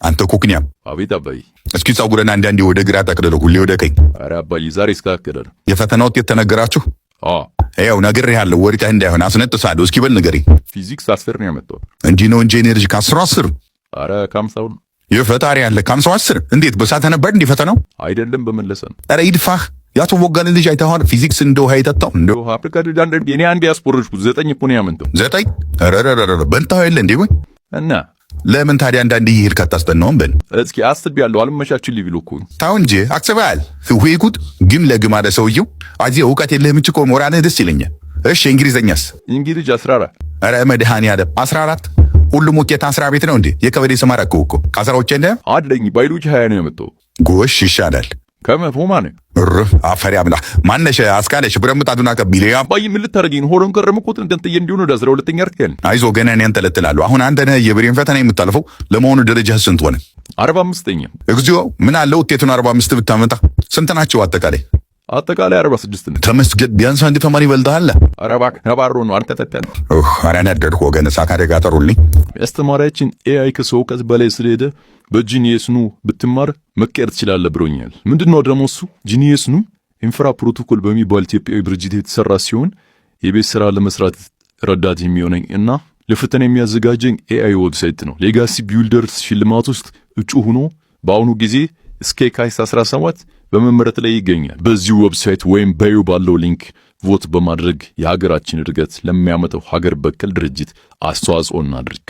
አንተ ኮክኒያም። አቤት አባዬ። እስኪ ጸጉረን አንዳንዴ ወደ ግራ ጠቅልለው፣ ሁሌ ወደ ቀኝ። ኧረ አባዬ፣ ዛሬ እስካከለ ነው። የፈተና ውጤት ተነገራችሁ? አዎ። ያው ነግሬሃለሁ፣ ወሪታህ እንዳይሆን አስነጥሳለሁ። እስኪ በል ንገረኝ። ፊዚክስ 10 ነው ያመጣው። እንዲህ ነው እንጂ ኤነርጂ ከአስሩ 10። ኧረ ከ50ው ነው። የፈጣሪ ያለ፣ ከ50ው 10 እንዴት? በሳተ ነበር እንዲህ ፈተናው? አይደለም፣ በመለሰ ነው። ኧረ ይድፋህ። የአቶ ቦጋለ ልጅ አይተኸዋል? ፊዚክስ እንደ ውሃ የጠጣው እንደው። አፍሪካ እኔ አንድ ያስፖረጅኩት 9 እኮ ነው ያመጣው። 9? ኧረ በልተኸው የለ እንዴ ወይ? እና ለምን ታዲያ አንዳንድ እየሄድክ አታስጠናውም? በል። እስኪ አስቤያለሁ፣ አልመቻችልኝ ብሎ እኮ። ታው እንጂ አስበሃል። ወይ ጉድ! ግም ለግም አለ ሰውየው። አዚህ እውቀት የለህም እንጂ እኮ ሞራልህ ደስ ይለኛል። እሺ እንግሊዘኛስ? እንግሊዝ 14። ኧረ መድኃኒዓለም፣ 14? ሁሉም ውጤት 10 ቤት ነው እንዴ? የከበደ ስም አደረገው እኮ። ከአስራዎች የለህም? አለኝ፣ ባዮሎጂ 20 ነው ያመጣው። ጎሽ ይሻላል። ከ100 ማለት። እርፍ አፈሪ አብላ። ማነሽ አስካለሽ ብረት ምጣዱን አቀቢል። አባዬ፣ ምን ልታደርገኝ ነው? ሆኖም ቀረም እኮ እንትን እንዲሆን ወደ 12ኛ እርከን። አይዞ፣ ገና እኔ አንጠለጥላለሁ። አሁን አንተ ነህ የብሬን ፈተና የምታልፈው። ለመሆኑ ደረጃህ ስንት ሆነ? 45ኛ። እግዚኦ! ምን አለ ውጤቱን 45 ብታመጣ። ስንት ናቸው አጠቃላይ? አጠቃላይ 46 ነው። ተመስገን፣ ቢያንስ አንድ ተማሪ ይበልጥሃል። ኧረ እባክህ ነባሮ ነው አንተ ተተን። ኧረ ነደድኩ ወገን፣ እሳት አደጋ ጠሩልኝ። አስተማሪያችን AI ከሰው እውቀት በላይ ስለሄደ በ GeniusNu ብትማር መቀየር ትችላለህ ብሎኛል። ምንድነው ደግሞ እሱ? GeniusNu Infra Protocol በሚባል ኢትዮጵያዊ ድርጅት የተሰራ ሲሆን የቤት ስራ ለመስራት ረዳት የሚሆነኝ እና ለፈተና የሚያዘጋጀኝ AI website ነው። Legacy Builders ሽልማት ውስጥ እጩ ሆኖ በአሁኑ ጊዜ እስከ የካቲት 17 በመመረጥ ላይ ይገኛል። በዚሁ website ወይም bio ባለው link vote በማድረግ የሀገራችን እድገት ለሚያመጣው ሀገር በቀል ድርጅት አስተዋጽኦ እናድርግ።